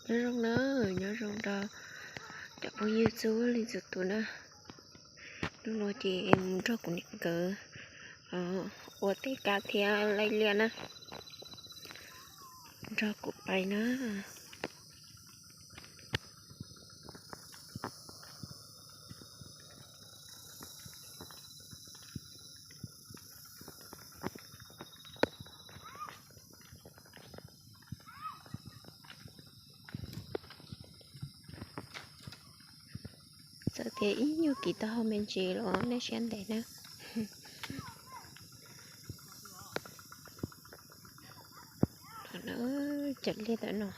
Nyob zoo na, nyob zoo rau cov phooj ywg txhua leej txhua tus na. Hnub no ces mus nrog kuv niam nkawd ua tej kab thiab laij liaj na. Nrog kuv pais na. Txawm tias ib nyuag kis taub hau me ntsis los nej siab ntev na. Cov liaj ntawm no,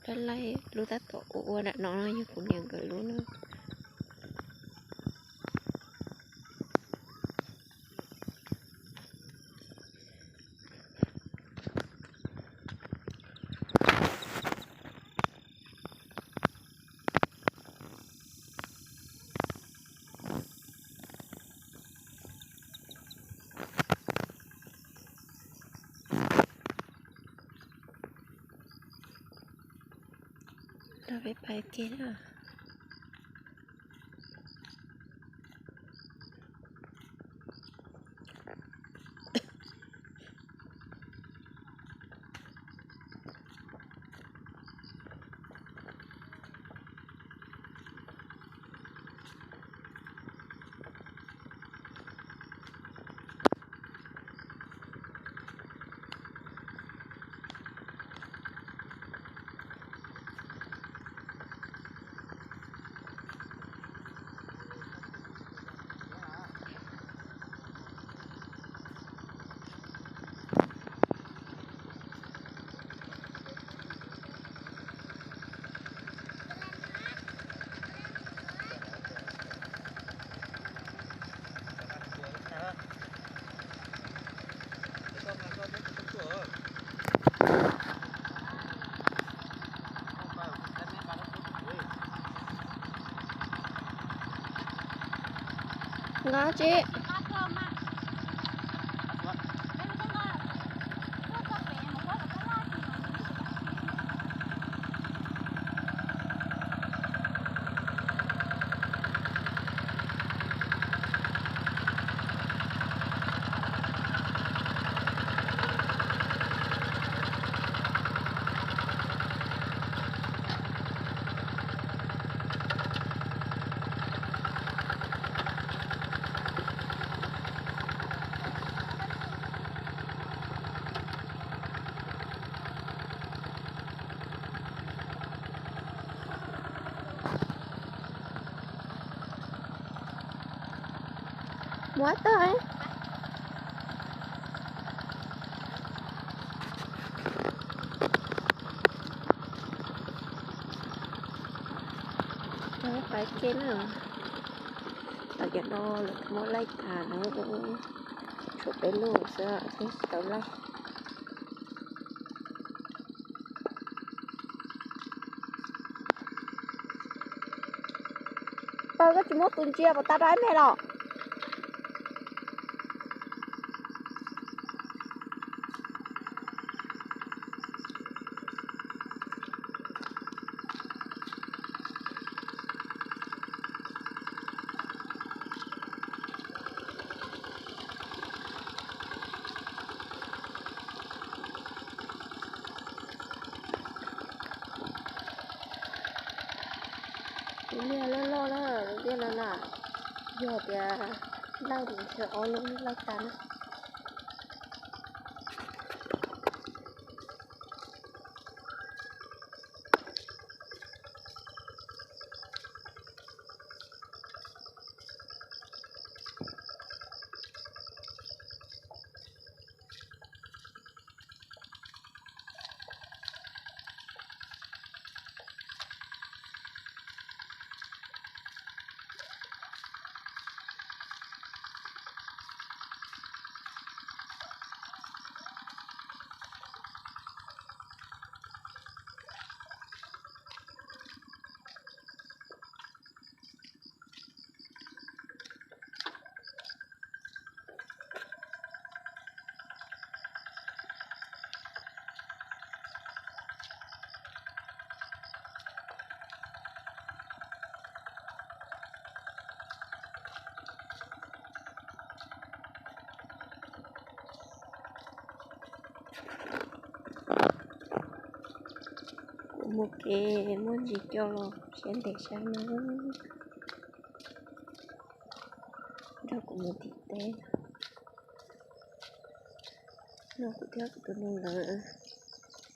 laij laij lub tab tom ua ua nram no no yog kuv niam nkawd lub na. Rau peb pais ke na. Nqa tsi. Muab tag. Pais ke na. Tam sim no lawv muab laij tas na, tshuav peb lub xwb thiaj tau laij. Pawg, koj tsis muab tus ntsia puas tas rau ib me los? Tus liaj loj loj na, tus liaj no na, yog tias laij ntshe ob lub laij tas na. Mus kev muaj ntsis cua los siab ntev saib na. Nrog kuv mus tim teb. No kuv thiab kuv tus nus lawv,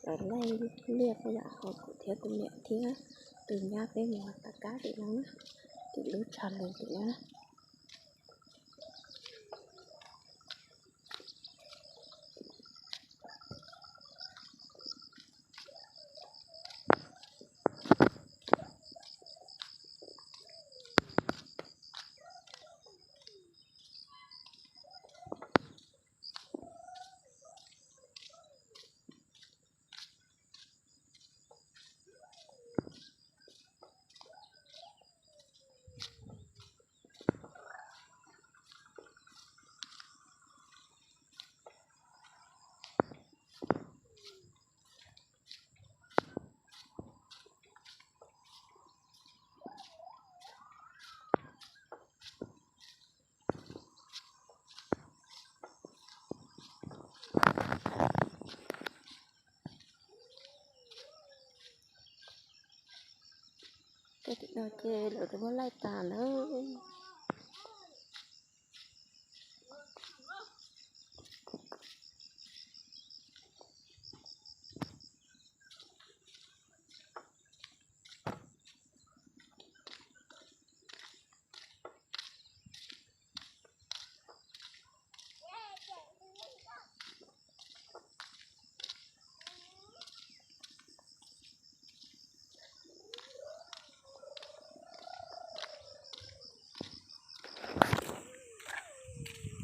lawv laij liaj peb yam ho kuv thiab kuv niam thiab tus nyab peb mus tom qab tim no na, tim lub tshav lus tim no na. Tej tim no ces lawv twb muab laij tas lawm.